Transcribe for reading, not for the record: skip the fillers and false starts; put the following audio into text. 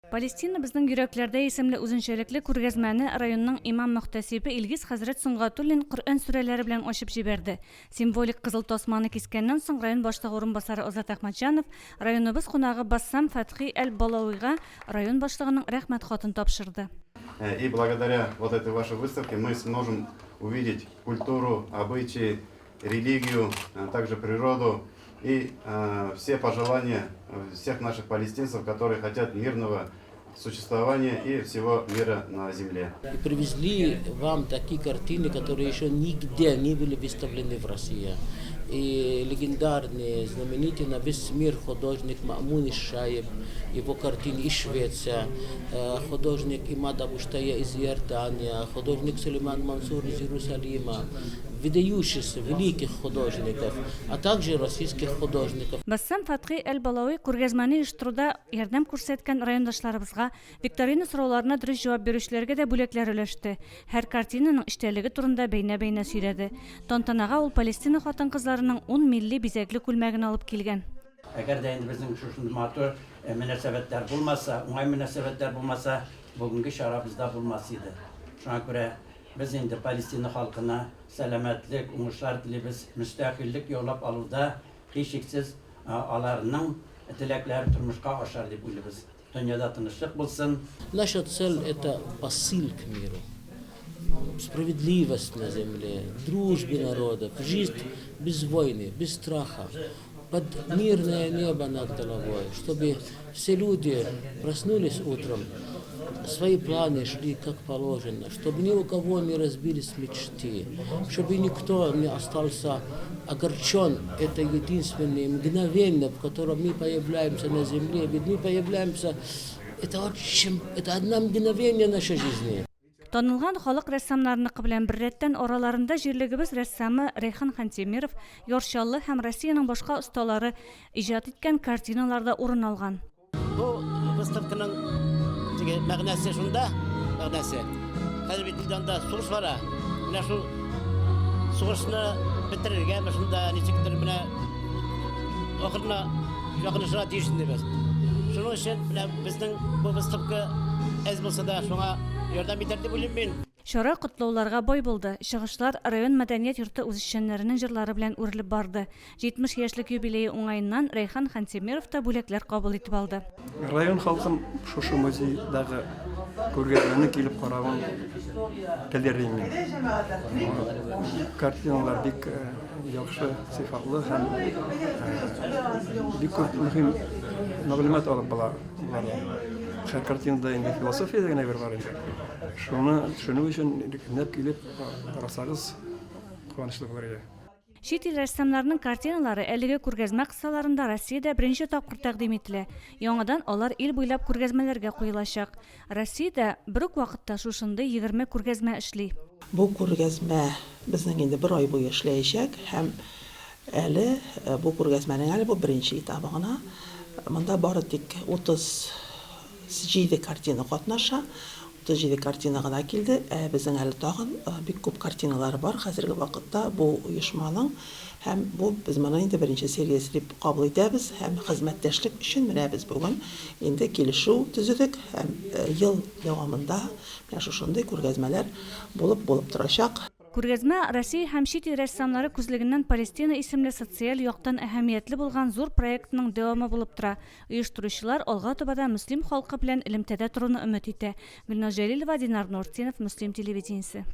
Палестина безнең йөрәкләрдә исемле үзенчәлекле күргәзмәне районның имам-мөхтәсибе Илгиз хәзрәт Сөнгатуллин Коръән сүрәләре белән ачып җибәрде. Символик кызыл тасманы кискәннән соң район башлыгы урынбасары Азат Әхмәтҗанов районыбыз кунагы Бассам Фәтхи әл-Балауига район башлыгының Рәхмәт хатын тапшырды. И благодаря вот этой вашей выставке мы сможем увидеть культуру, обычаи, религию, также природу и все пожелания всех наших палестинцев, которые хотят мирного существования и всего мира на земле. И привезли вам такие картины, которые еще нигде не были выставлены в России. И легендарный, знаменитый на весь мир художник Мамун Ишаев, его картины из Швеции, художник Имад Абуштая из Иордании, художник Сулейман Мансур из Иерусалима, выдающихся великих художников, а также российских художников. Бассам Фәтхи Әл-Балауи күргәзмәне оештыруда ярдәм күрсәткән райондашларыбызга, викторина сорауларына дөрес җавап бирүчеләргә дә бүләкләр өләште. Һәр картинаның эчтәлеге турында бәйнә-бәйнә сөйләде. Тантанага ул Палестина хатын-кызларының ун милли бизәкле күлмәген алып килгән. Әгәр дә инде безнең шушындый матур мөнәсәбәтләр булмаса, уңай мөнәсәбәтләр булмаса, бүгенге чарабыз да булмас иде. Шуңа күрә Без инде Палестина халкына сәламәтлек, уңышлар телибез. Мөстәкыйльлек яулап алуда, һичшиксез, аларның теләкләре тормышка ашар дип уйлыйбыз. Дөньяда тынычлык булсын. Наша цель, это посыл к миру, справедливость на земле, дружбе народов, жизнь без войны, без страха, под мирное небо над головой, чтобы все люди проснулись утром, свои планы шли как положено, чтобы ни у кого не разбились мечты, чтобы никто не остался огорчен. Это единственное мгновение, в котором мы появляемся на земле, ведь мы появляемся, это очень, это одно мгновение нашей жизни. Танылган халык рәссамнарыныкы белән беррәттән араларында җирлегебез рәссамы Рәйхан Хантимиров, Яр Чаллы һәм Россиянең башка осталары иҗат иткән картиналар да урын алган. Бу выставканың теге мәгънәсе шунда, мәгънәсе. Хәзер бит инде анда сугыш бара. Менә шул сугышны бетерергә, менә шунда ничектер менә ахырына якынлашырга тиеш инде без. Шуның өчен менә Безнең бу выставка әз булса да шуңа ярдәм итәр дип уйлыйм мин. Чара котлауларга бай булды. Чыгышлар район мәдәният йорты үзешчәннәренең җырлары белән үрелеп барды. 70 яшьлек юбилее уңаеннан Рәйхан Хантимиров та бүләкләр кабул итеп алды. Район халкын шушы музейдагы күргәзмәне килеп каравын теләр идем мин. Картиналар бик яхшы сыйфатлы һәм бик күп мөһим мәгълүмат алып була болардан. Һәр картинада инде философия дигән әйбер бар инде. Шуны төшенү өчен иркенләп килеп карасагыз, куанычлы булыр иде. Чит ил рәссамнарының картиналары әлеге күргәзмә кысаларында Россиядә беренче тапкыр тәкъдим ителә. Яңадан алар ил буйлап күргәзмәләргә куелачак. Россиядә бер үк вакытта шушындый 20 күргәзмә эшли. Бу күргәзмә безнең инде бер ай буе эшләячәк һәм әле бу күргәзмәнең әле бу беренче этабы гына. Монда бары тик 37 картина катнаша. 37 картина гына килде, ә безнең әле тагын бик күп картиналар бар хәзерге вакытта бу оешманың һәм бу без моны инде беренче сериясе дип кабул итәбез һәм хезмәттәшлек өчен менә без бүген инде килешү төзедек һәм ел дәвамында Менә шушындый күргәзмәләр булып булып торачак. Күргәзмә Россия һәм чит ил рәссамнары күзлегеннән Палестина исемле социаль яктан әһәмиятле булган зур проектның дәвамы булып тора. Оештыручылар алга таба да Мөслим халкы белән элемтәдә торуны өмет итә. Гөлназ Җәлилова, Динар Нуртдинов, Мөслим телевидениесе.